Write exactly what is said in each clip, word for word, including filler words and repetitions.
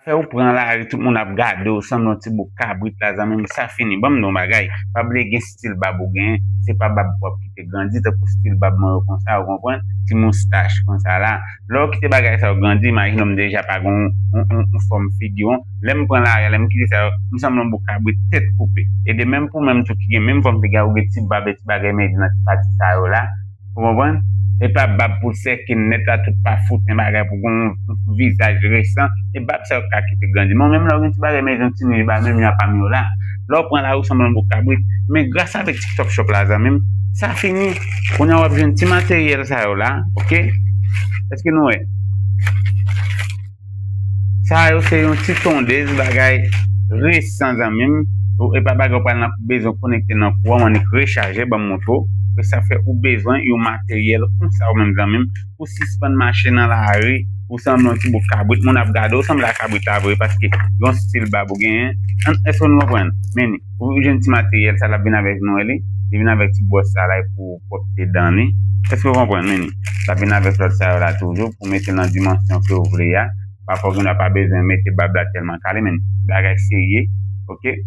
Fè ou pran lari, tout moun ap gade w, sanble yon ti bouk kabrit la, zanmi m, sa fini. Ban m di w yon bagay, pa bliye gen stil bab ou genyen, se pa bab pou w ap kite grandi, tankou stil bab mwen yo konsa, ou konprann? Ti moustach konsa la. Lè w kite bagay sa yo grandi, imajine w m deja pa gen yon, yon, yon, yon fòm figi, yon. Lè m pran lari a, lè m kite sa yo, m sanble yon bouk kabrit tèt koupe. E de menm pou menm tou ki gen menm fòm figi a, ou gen ti bab e ti bagay medi nan ti pati sa yo la. Ou konprann? E pa bab pou sèke nèt la, tout pa fouten bagay, pou gen yon vizaj resan. E bab sa yo ka kite grandi. Men menm lè w gen ti bagay, men yon ti nich ba menm jan pa m yo la. Lè w pran la, ou sanble yon bouk kabrit. Men gras avèk TikTok Shop la, zanmi m, sa fini. Kounye a w ap jwenn ti materyèl sa yo la, oke? Èske nou wè? Sa yo se yon ti tondez, bagay resan, zanmi m. Ou, e pa bagay ou pral nan bezwen konekte nan kouran, w annik rechaje, ban m montre w. E sa fè ou bezwen yon materyèl konsa ou menm, zanmi m, pou sispann mache nan lari, ou sanble yon ti bouk kabrit, moun ap gade w, sanble a kabrit la vre, paske yon stil bab ou genyen. An, èske nou konprann? Men, ou jwenn ti materyèl sa, l ap vin avèk nou, li, li vin avèk ti bwòs sa la, e pou pwòpte dan li. Èske w konprann, men? L ap vin avèk lòt sa yo la toujou, pou mete nan dimansyon ke w vle a. Pafwa, ou gen dwa pa bezwen mete bab la tèlman kale, men bagay serye, oke?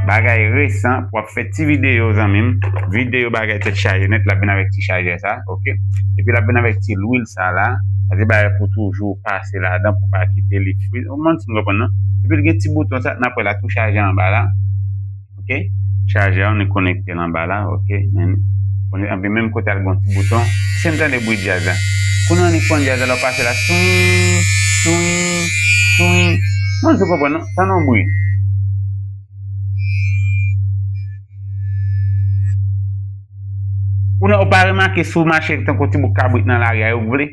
Bagay resan, pou w ap fè ti videyo, zanmi m. Videyo bagay tèt chaje nèt, l ap vin avèk ti chajè sa, oke? Epi l ap vin avèk ti lwil sa la, sa se bagay pou toujou pase ladan, pou pa kite li fri. Ou konprann, si n konprann, non? Epi l gen ti bouton sa, n ap wè la, tou chaje anba la. Oke? Chajè a, nou konekte l anba la, oke? Men, konnen, anpi menm kote a l gen yon ti bouton. Se m tande bri djaz la. Kounye a, annik pran djaz la, lè w pase la, swing, swing, swing. Mwen, ou konprann, non? Tann yon bri. Ou nan, ou pa remake si w mache tankou ti bouk kabrit nan lari a, yo vle.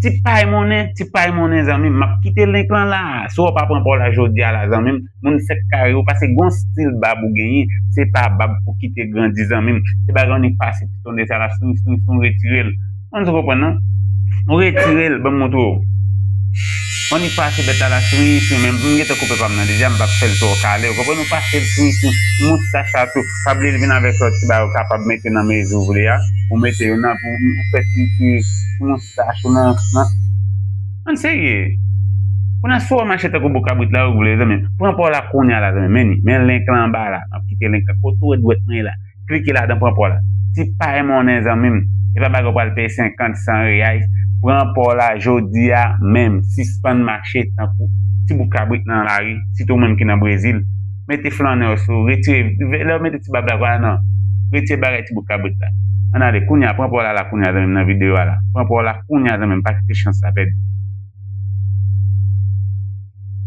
Ti pay monnen, ti pay monnen, zanmi m. M ap kite link lan la. Si w pa pran pa w la jodi a la, zanmi m, moun fèk kare ou, paske gon stil bab ou genyen, se pa bab pou kite grandi, zanmi m. Se bagay ou annik pase ti tondez sa la, swing, swing, swing, retire l. Mwen, ou konprann, non? Ou retire l, ban m montre w. Ou annik pase bèt la la, swing, swing, men m gentan koupe pa m nan deja, m p ap fè l twò kale, ou konprann? Ou pase l, swing, swing, moustach sa tou. Pa bliye l vin avèk lòt ti bagay ou kapab mete nan mezi ou vle a. Ou mete yo nan, pou ou fè ti, ti, ti moustach ou nan, nan. Ann serye. Kounye a, si w mache tankou bouk kabrit la, ou vle, zanmi. Pran pa w la kounye a la, zanmi. Men li, men link lan anba la. M ap kite link lan. Kote w wè dwèt mwen ye la. Klike ladan, pran pa w la. Ti pay monnen, zanmi m. E pa bagay ou pral peye senkant, san reyay. Pran pa w la jodi a menm. Sispann mache tankou ti bouk kabrit nan lari. Sitou ou menm ki nan Brezil. Mete flannè w sou, retire, lè w mete ti bab la, vwala non. Retire bagay ti bouk kabrit la. Ann ale, kounye a, pran pa w la, la, kounye a, zanmi m, nan videyo a la. Pran pa w la, kounye a, zanmi m, pa kite chans sa pèdi.